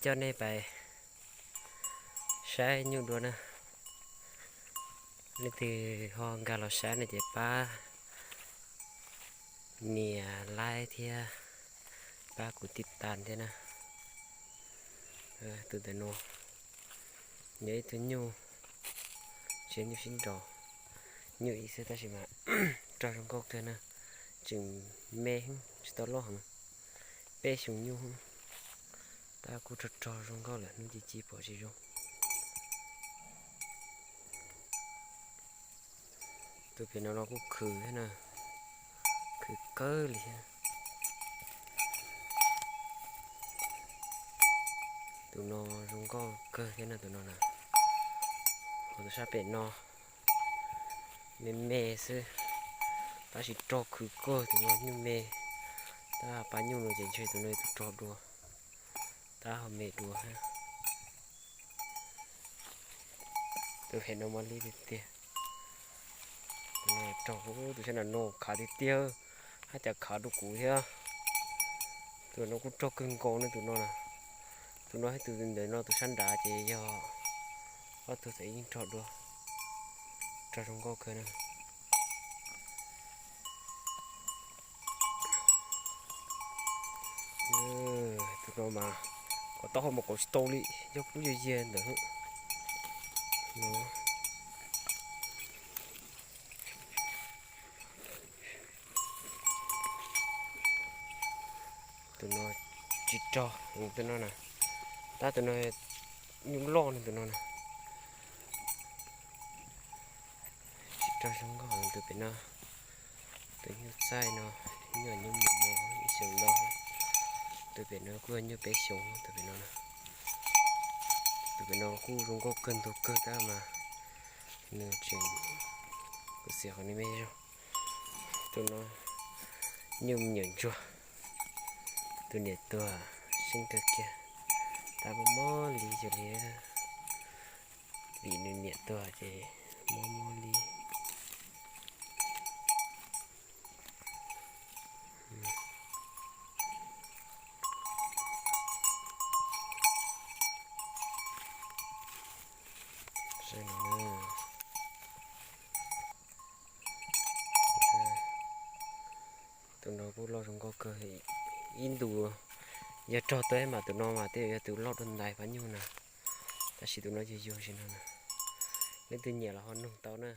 Coj nej pais saib nyuj dua na. Leej twg ho nkag los saib no ces pab nias like thiab pab kuv tib tas thiab na. Tus ntawm no yog ib tug nyuj, tsis yog nyuj sib nraus, nyuj ib xwb tab sis mas rog zoo nkauj kawg na. Tseem me, tsis tau loj heev, peb xyoos nyuj, tab kuj rog rog zoo nkauj lawm, hnub ci ci pom tsis zoo. Tus pem no los kuj khwv thiab na, khwv kawg li thiab. Tus no zoo nkauj kawg thiab na tus no na. Ho tus sab pem no me me xwb, tab sis rog khwv kawg, tus no nyuj me. Tab pab nyuj no ces ntshe tus no tus rog dua, tab ho me dua thiab. Tus pem no mas li tiag tiag. Tus no rog, tus sab nram no khav tiag tiag, haj cas khav dua kuv thiab. Tus no kuj rog kawg nkaus ne tus no na. Tus no thiab tus ntawm no tus sab nrad ces yog ob tug txawm yeej rog dua, rog zoo nkauj kawg na. Tus no mas kom taub hau mas kaum tsis tau li, yog kub yog yiag ntawd. Tus no tsis rog, tus no na, tab tus no nyuj loj no tus no na. Tsis rog zoo nkauj tus pem no. Tus nyuj txaij no, nyuj nyuj mos mos ib xyoos ntau. Tus pem no kuj nyuj peb xyoos tus pem no na. Tus pem no kuj zoo nkauj kawg ntug kawg tab mas nws tseem, kuv xiam qhov nws me zog. Tus no nyuj me nyuam ntsuag, tus niam tuag seeb kawg kiag, tab mob mob li xyov li, vim nws niam tuag ces mob mob li. Saib no na. Tus no kuj loj zoo nkauj kawg, ib ntus yog rog tau mas tus no mas twb yog tus loj dua ntais pab nyuj na. Tab sis tus no yog yuag sim no na. Leej twg nyiam los ho noog tau na.